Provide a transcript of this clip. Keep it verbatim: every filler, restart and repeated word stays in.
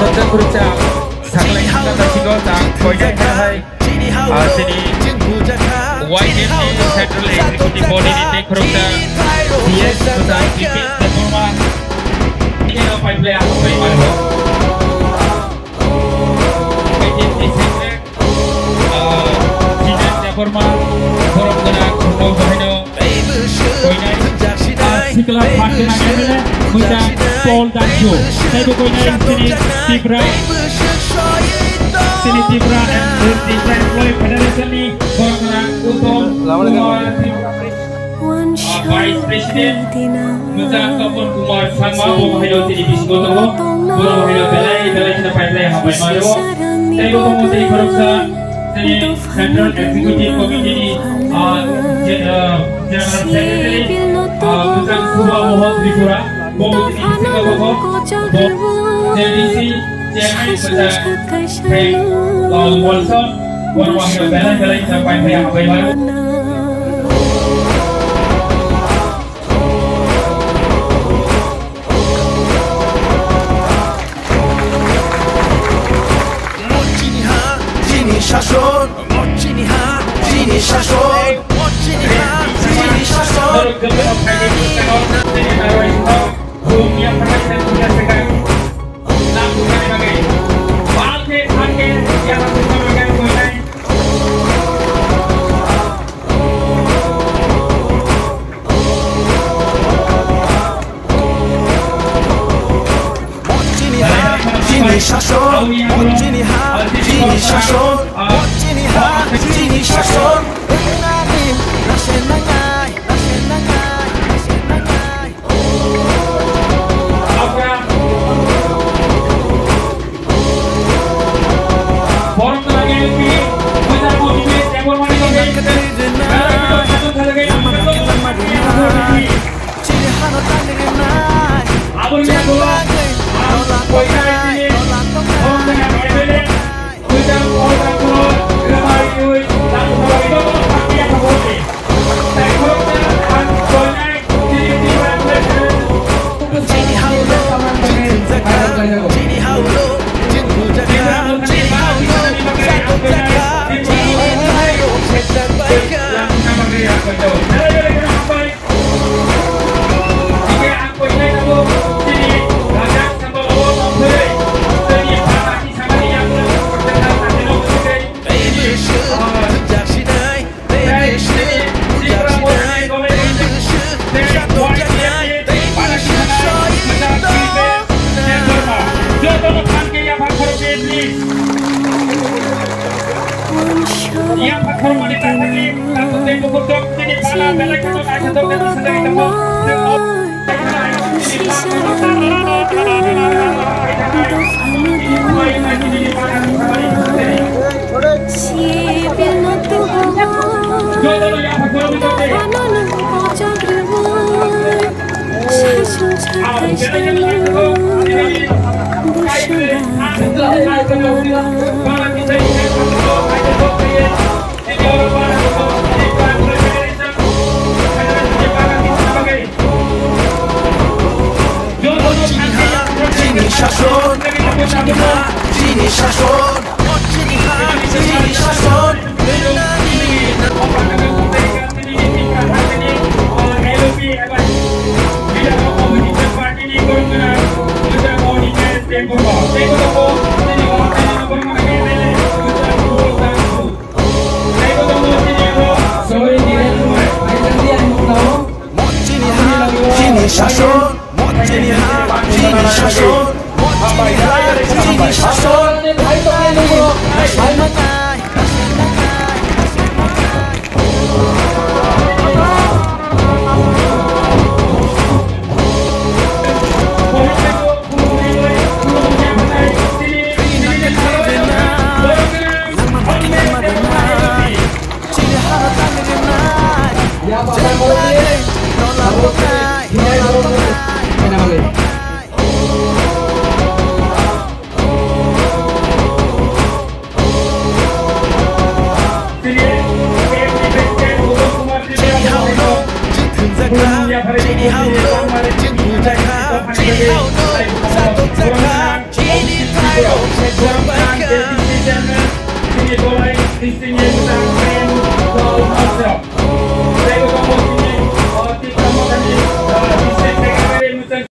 Khoroksa saklai kha ta siko ta koinai hai hai. Ah, chini Y T F ni Central Executive Body ni tei khoroksa C S kwcham Bipin Debbarma. Ini no pipe lay ako pai mano. Y T F ni Central, ah, Bipin Debbarma, borok gwnang, khoroksa bahaino. Koinai, ah, sikla phan gwnang M L A, mwchang Paul Danjo. Teibo koinai chini Tipra, chini Tipra and Tipra Employee Federation ni borok gwnang Uttom Kumar Tripura, ah, Vice President, mwchang Topon Kumar Sangma, bo haino chini bisingo tongo, borok haino belai belai kheno pipe lay habai mano. Teibo tongo tei khoroksa, chini Central Executive Committee ni, ah, je-, ah, General Secretary, ah, Bujang Subha Mohan Tripura, bo chini bisingo tongo, bo J D C Chairman Bujang Frank Lal Molson, borok haino belai belai kheno pipe lay habai mano. Chini ha, chini shason, chini ha, chini shason, chini ha, chini shason. Chini ha, chini shason, chini ha, chini shason, chini ha, chini shason. Chini shason, chini ha, chini shason, chini ha, chini shason. Chini ha, chini shason, chini ha, chini shason, chini ha, chini shason. Thank